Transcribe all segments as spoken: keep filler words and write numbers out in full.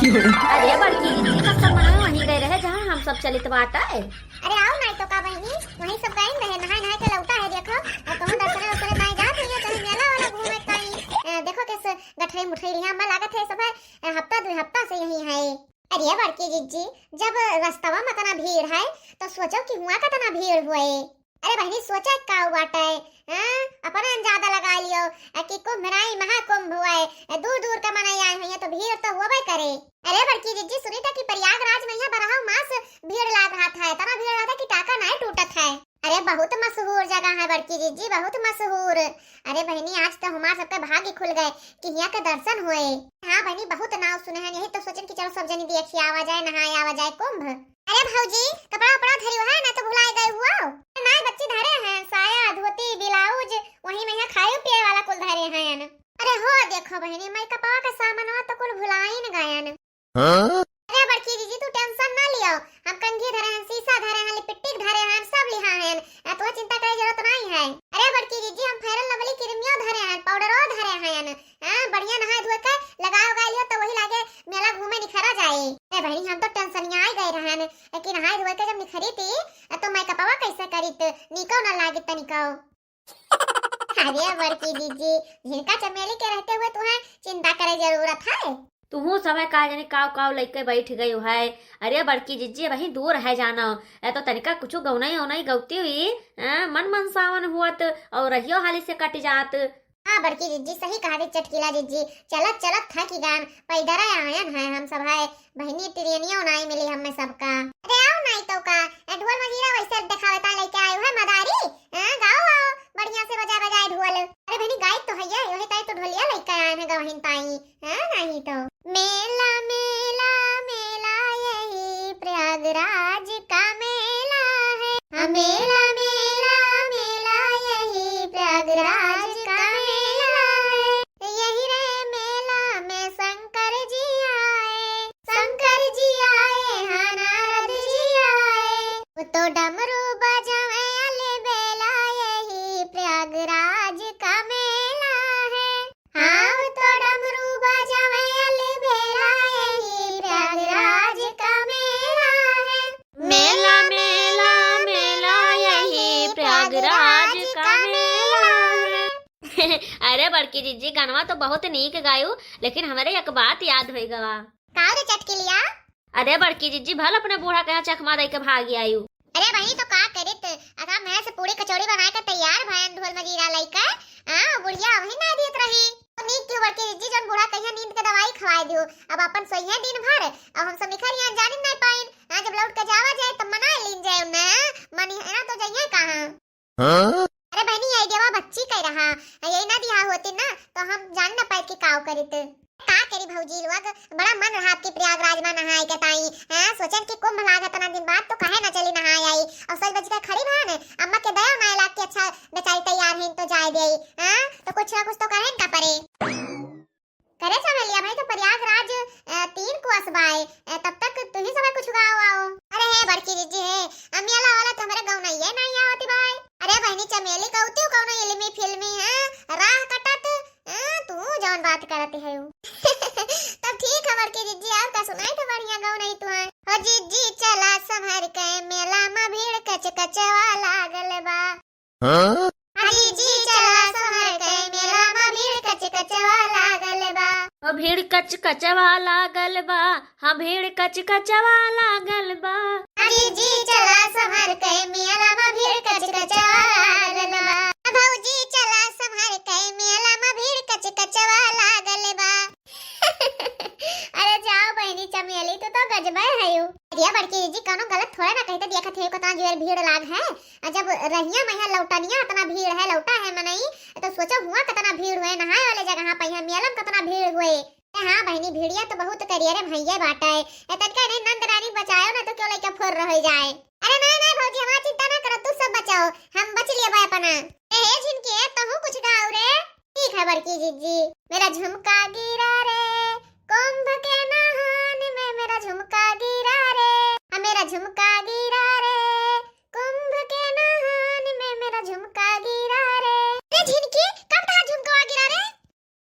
अरे बड़की जिज्जी, तब सब मनई वहीं गए रहे जहाँ हम सब चलित बाटे। अरे आओ नाई तो का बहिनी, वहीं सब गए रहे, नहाए नहाए के लौटा है, देखो। और कहूँ दर्शने वर्शने ताई जात हुई, चाहे मेला वाला घूमे ताई। अ, देखो किस गठरी मुठरी लिहा, हमें लागत है सब है, अ, हफ्ता दो हफ्ता से यहीं है। अरे बड़की जिज्जी, जब रस्तवा में इतना भीड़ है तो सोचो कि हुआ कितना भीड़ हुए। अरे बहिनी, सोचा का बाटे, हाँ? अपन अंदाजा लगा लियो, अ, कि कुंभ नाई महाकुंभ हुए, अ, दूर दूर का मनई आए हुए तो भीड़ तो होबे करे। अरे बड़की जिज्जी, सुनी था कि प्रयागराज में यहाँ बारहो मास भीड़ लाग रहा था, इतना भीड़ रहा था कि टाका नाई टूटत है। अरे बहुत मशहूर जगह है बड़की जिज्जी, बहुत मशहूर। अरे बहिनी, आज तो हमार सबके भाग्य खुल गए कि यहाँ के दर्शन हुए। हाँ बहिनी, बहुत नाव सुने हैं, यही तो सोचन कि चलो सब जनी देखी आवा जाए, नहाए आवा जाए कुंभ। अरे भौजी, कपड़ा उपड़ा धरियो है ना, तो भुलाए गए हुआ। नाई बच्ची, धरे हैं साया, धोती, ब्लाउज, वही में यहाँ खाए पिए वाला कुल धरे हैं। अरे हो देखो बहिनी, मेकअपवा के सामानवा तो कुल भुलाइन गयन। हाँ? अरे बड़की जिज्जी, तू tension ना लियो, हम कंघी धरे हैं, शीशा धरे हैं, लिपस्टिक धरे हैं, सब लिहा हैं। आ, तोहे चिंता करे जरूरत नहीं है। अरे बड़की जिज्जी, हम Fair and Lovely क्रीमियो धरे हैं, पाउडरो धरे हैं। हाँ, बढ़िया नहाए धोए के लगाए उगाए लियो तो वही लागे मेला घूमे निखरा जाए। अरे बहिनी, हम तो tension में आए गए रहन, लेकिन नहाए धोए के जब निखरी थी, तो मेकअपवा कैसे करीत, निको ना लागित तनिको। अरे बड़की जिज्जी, झिनका चमेली के रहते हुए तुम्हें चिंता करे जरूरत है? तुहू समय का जाने काव काव लइके बैठ गयो है। अरे बड़की जिज्जी, वही दूर है जानो, ए तो तनिका कुछ गौनई औनई गौती हुई, ए, मन मनसावन हुअत और रहियो हाली से कट जात। हाँ बड़की जिज्जी, सही कहा रे चटकीला जिज्जी, चलत चलत थकी गान, पैदर आयन है हम सब है। बहिनी, ट्रेनियो नाई मिली हमें सबका। अरे आओ नाई तो का, ए ढोल मजीरा वैसे देखावे ताई लइके आयो है मदारी। हाँ, गाओ आओ, बढ़िया से बजाए बजाए ढोल। अरे बहिनी, गाई तो है, वही ताई तो ढोलिया लइके आए हैं गवहिन ताई। हाँ, नहीं तो। मेला मेला मेला यही प्रयागराज का मेला है। हाँ, मेला मेला मेला यही प्रयागराज का मेला है। यही रे मेला में शंकर जी आए, शंकर जी आए, हाँ नारद जी आए। वो तो डमरू बजावे अलबेला, यही प्रयागराज का मेला है। हाँ, वो तो डमरू बजावे अलबेला, यही प्रयागराज का मेला है। मेला, मेला, मेला, यही प्रयागराज का मेला है। अरे बड़की जिज्जी, गानवा तो बहुत नीक गायू, लेकिन हमरे एक बात याद होइ गवा। का रे चटकिलिया? अरे बड़की जिज्जी, भल अपने बूढ़ा के यहाँ चकमा दे के भागी आयू। अरे बहिनी, तो का करित, अथा मैं से पूड़ी कचौड़ी बनाए के तैयार भयन ढोल मजीरा लइके। हाँ, बुढ़िया वही ना दियत रही। तो नीक क्यों बड़की जिज्जी, जौन बूढ़ा कहिया नींद के दवाई खवाए दियो, अब अपन सोइहे दिन भर, अब हम सब निखर यहाँ जानिन नहीं पाइन। हाँ, जब लौट के जावा जाए तब मना लीन जाए उन्हें, मनी है ना तो जाइए कहाँ। हाँ? अरे बहिनी, ये देवा बच्ची कह रहा, यही ना दिया होती ना, तो हम जान ना पाए कि काव करित। का करी भौजी लोग, बड़ा मन रहा आपकी प्रयागराज में नहाए के ताई। हाँ, सोचन कि कुंभ लाग इतना दिन बाद, तो काहे ना चली नहाए आई। और सज बज के खड़ी बहन, अम्मा के दया ना लाग के अच्छा बेचारी तैयार है तो जाए दे। हाँ, तो कुछ ना कुछ तो कहे का पड़े। करे चमेलिया भाई, तो प्रयागराज, अ, तीन कोस बाय, अ, तब तक तुही सब कुछ गाओ आओ। अरे हे बड़की जिज्जी हे, अमियाला वाला तो हमरे गाँव नहीं है, नहीं आवती भाई। अरे बहनी चमेली, कहती हूँ कौनो इल्मी फिल्मी है, राह कटत, अ, तू जौन बात करती है उ। तब ठीक है बड़की जिज्जी, और का सुनाई तो बढ़िया गाँव नहीं तू है। हो जिज्जी चला संभर के मेला में भीड़ कच कचवा लागल बा। हाँ? अजी जी चला संभर के मेला मा भीड़ कच कचवा लागल बा। ओ भीड़ कच कचवा लागल बा, हाँ भीड़ कच कचवा लागल बा। अजी जी चला संभर के मेला मा भीड़ कच कचवा लागल बा। भौजी चला संभर के मेला मा भीड़ कच कचवा लागल बा। अरे जाओ बहनी चमेली, तू तो गजबे हयू। अरे बड़की जी, कौनो गलत थोड़े ना कहते, देखत है कितना जोर भीड़ लाग है। आ जब रहिया में यहाँ लौटनिया इतना भीड़ है, लौटा है मनई, तो सोचो हुआ कितना भीड़ हुए, नहाए वाले जगह पे यहाँ मेला में कितना भीड़ हुए। अरे हाँ बहनी, भीड़िया तो बहुत करिए रे भैया बाटे। ए तनका नहीं नंद रानी बचायो ना तो क्यों लेके फुर रह जाए। अरे नहीं नहीं भौजी, हमार चिंता ना करो, तू सब बचाओ, हम बच लिए बा अपना। ए हे झिनकी, ए तहू कुछ गाओ रे। ठीक है बड़की जिज्जी। मेरा झुमका गिरा रे, कुंभ के नहान में मेरा झुमका गिरा रे, हाँ, मेरा झुमका गिरा रे, कुंभ के नहान में मेरा झुमका गिरा रे। अरे झिनकी, कब तहार झुमकवा गिरा रे?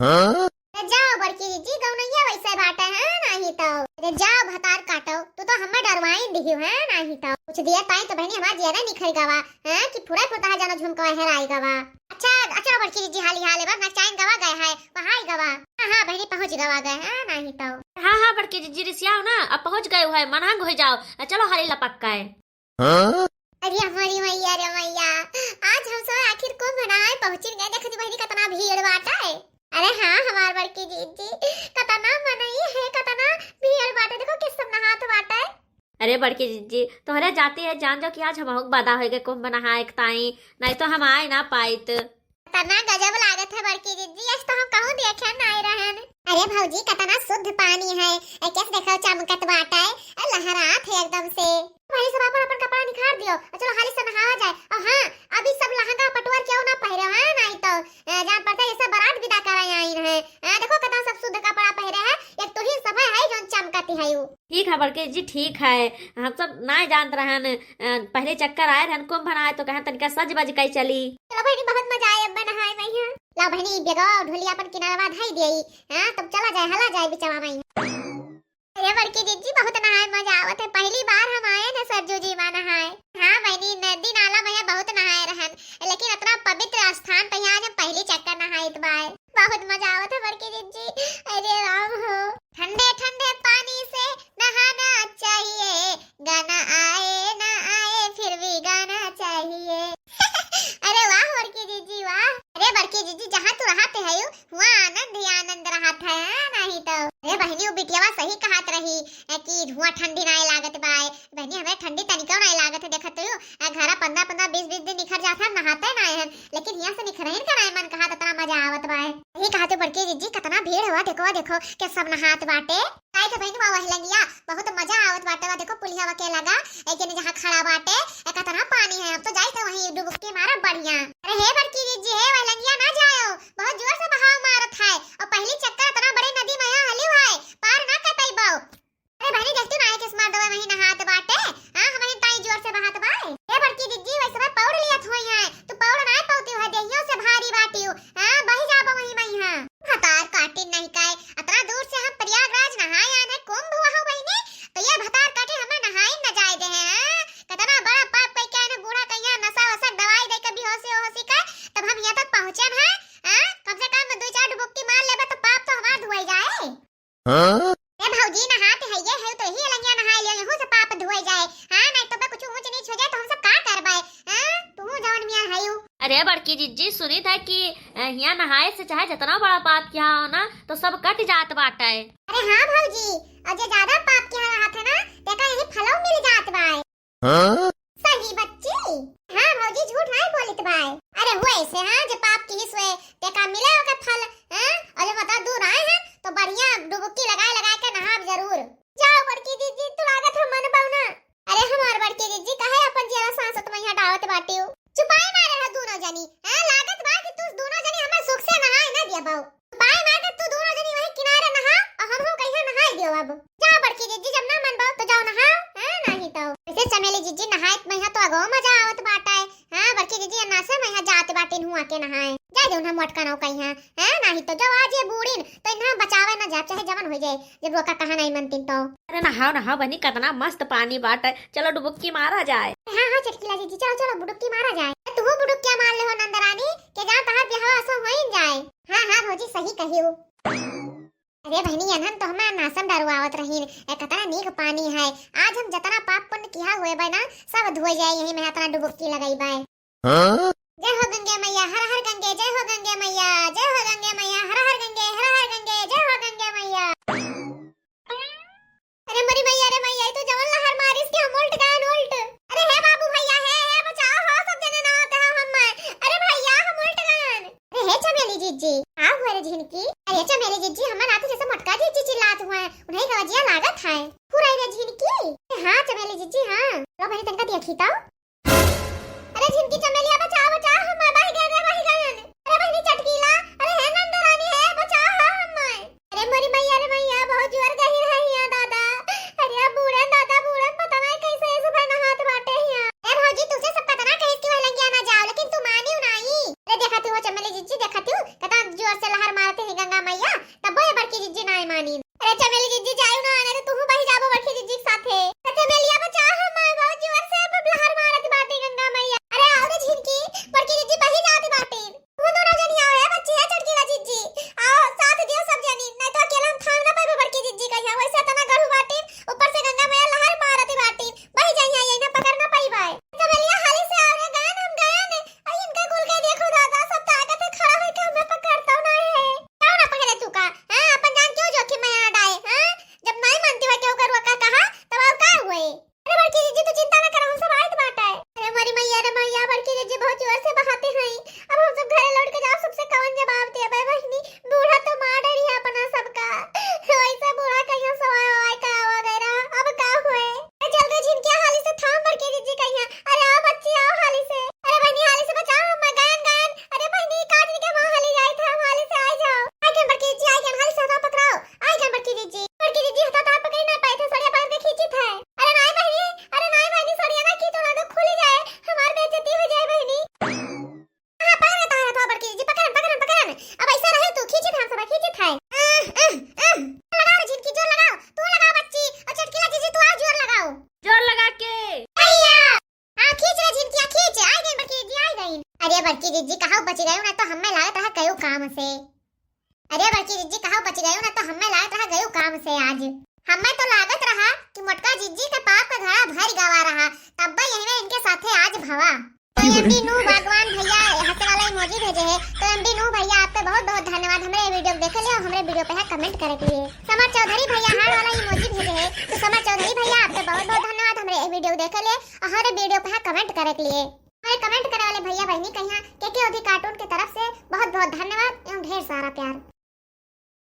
हाँ? तो जाओ बड़की जिज्जी, गौनैया वैसे बाटे है, नहीं तो। ते जाओ भतार काटो, तू तो हमें डरवाइन दिहियो है, नाही तो कुछ दिया ताई तो बहिनी हमार जियरा निखर गवा, हैं, कि फुरा फुरता है जानो झुमकवा हेराई गवा। अच्छा, अच्छा बड़की जिज्जी, हाली हाले बा, नचाइन गवा गए है, पहाई गवा। हाँ, हाँ बहिनी, पहुँच गवा गए है, नाही तो। हाँ, हाँ बड़की जिज्जी, रिसियाओ ना, अब पहुँच गए है, मनहंग हो जाओ, चलो हाली लपक के। हाँ? अरे हमारी मैया रे मैया, आज हम सब आखिर कुंभ नहाए पहुँचिन गए। देखो जी बहिनी, कितना भीड़ बाटे। अरे हाँ, हमार बड़की जिज्जी, कितना मनई है, कितना भीड़ बाटे। देखो किस सब नहात बाटे। अरे बड़की जिज्जी, तोहरे जाती है जान जाओ कि आज हमहू के बदा होइगे कुंभ नहाए के ताई, नहीं तो हम आए ना पाइत। तना गजब लागत है बड़की जिज्जी, आज तो हम कहूँ देखे नाई रहन। अरे भौजी, कतना शुद्ध पानी है, ए, कैसे देखो चमकत बाटे, ए, लहरात है एकदम से। वही सब अपन अपन कपड़ा निखार दियो, और चलो हाली से नहावा जाए। और हाँ, अभी सब लहंगा पटुआर केहू ना पहिरे, हाँ, नहीं तो, ए, जान पड़ता है, ये सब बारात विदा करे आइन है। हाँ, देखो कतना सब शुद्ध कपड़ा पहिरे है, एक तू ही सब है, है जौन चमकती है यू। ठीक है बड़की जी, ठीक है, हम सब ना जानत रहन, अ, पहले चक्कर आए रहन कुंभ नहाए तो कहन तनिका सज बज के चली। चलो बहिनी, बहुत मजा आए अब नहाए में यहाँ। ला बहिनी, बेगवा ढोलिया अपन किनारवा धई देई, हाँ, तब चला जाए, हला जाए बिचवा में। अरे बड़की जिज्जी, बहुत नहाए मजा आवत है, पहली बार हम आए न सरजू जी में नहाए। हाँ बहिनी, नदी नाला में बहुत नहाए रहन, लेकिन इतना पवित्र स्थान पे यहाँ आज हम पहली चक्कर नहाइत बाए। बहुत मजा आवत है बड़की जिज्जी। अरे राम हो। ठंडे ठंडे पानी से नहाना चाहिए, गाना आए ना आए फिर भी गाना चाहिए। अरे वाह बड़की जिज्जी वाह। अरे बड़की जिज्जी, जहाँ तू रहत है हुआ आनंद ही आनंद रहत है, हाँ, नहीं तो। अरे बहिनी, वो बिटियावा सही कहत रही, ए, कि हुआ ठंडी नाई लागत बाए। बहिनी, हमें ठंडी तनिको नाई लागत है, देखत हो, आ, घरा पन्द्रह पन्द्रह, बीस बीस दिन निखर जात है, नहाते नाई है, लेकिन हियाँ से निखरहिन का नाई मन कहा, इतना मजा आवत बाए। यही कहते बड़की जिज्जी, कितना भीड़ हुआ, देखो, देखो, के सब नहात बाटे। काहे के बहिनी, वही लंगिया, बहुत मजा आवत बाटे, वा देखो, पुलिया वा के लगा, एक जने जहाँ खड़ा बाटे, ए, कितना पानी है, हम तो जाई थे वहीं डुबकी मारा बढ़िया। अरे हे बड़की जिज्जी, हे वही लंगिया ना जाओ, बहुत जोर से बहाव मारत है, और पहली चक्कर इतना बड़े नदी में यहाँ हलियो है, पार ना कर पाइबो। अरे बहिनी, देखती ना, एक स्मार्ट दवा वहीं नहात बाटे। हाँ, हम वहीं ताई जोर से बहात बाए। ए बड़की जिज्जी, वैसे मैं पौड़ लियत होई है, तू पौड़ ना पौती है, देहियों से भारी बाटियो। हाँ, बही जाबो वहीं मैं, हाँ। भतार काटिन नहीं काए, अतना दूर से हम प्रयागराज नहाए आए हैं, कुंभ हुआ हो बहिनी, तो ये भतार काटिन हमें नहाए न जाए दे हैं, हाँ? कितना बड़ा पाप कई के आए ने बूढ़ा कहिया नशा वशा दवाई दे के बेहोशी होशी का, तब हम यहाँ तक पहुँचे हैं, हाँ? कम से कम दो चार डुबुक्की मार लेबे तो पाप तो हमार धुआई जाए। हाँ? ए भौजी, नहात है ये है तो यही अलंगिया नहाए लियो, यहू से पाप धोए जाए। हाँ, नहीं तो बे कुछ ऊंच नीच हो जाए तो हम सब का करबे? हाँ, तू जौन मियाँ है यू। अरे बड़की जिज्जी, सुनी था कि, अ, हियाँ नहाए से चाहे जितना बड़ा पाप किया हो ना, तो सब कट जात बाटे। अरे हाँ भौजी, और जे ज्यादा पाप किया रहत है ना, तेका यही फलो मिल जात बाए। हाँ? सही बच्ची। हाँ भौजी, झूठ नाई बोलित बाय। अरे हुए से, हाँ, जे पाप किहिस हुए, तेका मिले ओके फल, हाँ? और जो मतलब दूर आए हैं, तो बढ़िया डुबकी लगाए लगाए के नहाब जरूर। जाओ बड़की जिज्जी, तू लागत हम मनबौ ना। अरे हमार बड़की जिज्जी, काहे अपन जियरा सांसत में यहाँ डावत बाटियो? चुपाई मारे रहो दोनों जनी, हाँ? लागत बा कि तू दोनों जनी हमार सुख से नहाए ना दिया बाऊ। बाय मार के तू दोनों जनी वही किनारे नहा, और हम हो कहिया नहाए दियो अब। जा बड़की जिज्जी, जब ना मनबो तो जाओ नहाओ, हाँ, नहीं तो। वैसे चमेली जिज्जी नहाए में यहाँ तो अगो मजा आवत बाटे। हाँ, बड़की जिज्जी अन्ना से मैं यहाँ जात बाटिन हुआ के नहाए। जा दे उन्हें मोटका नौ कहिया, हाँ, नहीं तो जब आज ये बूढ़िन तो इन्हें बचावे ना जाब, चाहे जवन हो जाए, जब रोका कहा नहीं मनतिन तो। अरे नहाओ, नहाओ बनी, कितना मस्त पानी बाटे, चलो डुबुक्की मारा जाए। हाँ, हाँ, चटकीला जिज्जी, चलो, चलो, डुबुक्की मारा जाए। तू डुबुक्किया मार ले हो नंदरानी, के जा तहार बियाह असो होइन जाए। हाँ, हाँ, भौजी, सही कहियो। अरे बहिनी, अनहन तो हमार नासम डरवावत रहीन, ए, कतना नीक पानी है। आज हम जतना पाप पुण्य किहा हुए बा ना, सब धोए जाए यही में, अतना डुबुक्की लगाई बाय। हाँ? जय हो गंगे मैया, हर हर गंगे, जय हो गंगे मैया, जय हो गंगे मैया, हर हर गंगे, हर हर गंगे, जय हो गंगे मैया। अरे मोरी मैया रे मैया, ई तो जवन लहर मारिस कि हम उल्ट गए उल्ट। अरे हे बाबू भैया, हे, हे बचाओ हो, सब जने ना होते हो हम। अरे भैया, हम उल्ट गए। अरे हे चमेली जिज्जी, का हुआ रे झिनकी? अरे चमेली जिज्जी, हमार नाती जैसे मोटका जिज्जी चिल्लात हुआ है, उन्हें का वजिया लागत है। पूरा रे झिनकी। हाँ चमेली जिज्जी, हाँ। लो बहिनी तनका देखी तो। अरे झिनकी चमेलिया बचाओ, बचाओ, हम बही गए रे, बही गए। अरे बहिनी चटकीला, अरे हे नंदरानी हे, बचाओ हो हमें। अरे मोरी मैया रे मैया, बहुत जोर गहिर है हिया दादा। अरे अब बूढ़न दादा, बूढ़न पता नहीं कैसे ऐसे भाई नहात बाटे हिया। ए भौजी, तुझे सब कतना कहिस कि वह लंगिया ना जाओ, लेकिन तू मानियो नहीं। अरे देखा तू हो चमेली जिज्जी, देखा तू, कतना जोर से लहर मारते हैं गंगा मैया, तब वो ये बड़की जिज्जी ना मानी। अरे चमेली जिज्जी जाओ ना, नहीं तो तू बही बचि गयू ना तो हम्मे लागत रहा गयू काम से। अरे बड़की जिज्जी, कहाँ बचि गयू ना तो हम्मे लागत रहा गयू काम से आज। हम्मे तो लागत रहा कि मोटका जिज्जी के पाप का घड़ा भरि गवा रहा, तब्बे यही में इनके साथे आज भवा। तो एमडी नूह भगवान भैया हंसे वाला इमोजी भेजे है। तो एमडी नूह भैया, आप पे बहुत बहुत धन्यवाद हमरे वीडियो को देखे लिए और हमरे वीडियो पे है कमेंट करे के लिए। समर चौधरी भैया हार्ट वाला इमोजी भेजे है। तो समर चौधरी भैया, आप पे बहुत बहुत धन्यवाद हमरे वीडियो को देखे लिए और हमरे वीडियो पे है कमेंट करे के लिए। हमरे कमेंट करे वाले भैया बहनी कहिया के के ओधी कार्टून के तरफ से बहुत बहुत धन्यवाद एवं ढेर सारा प्यार।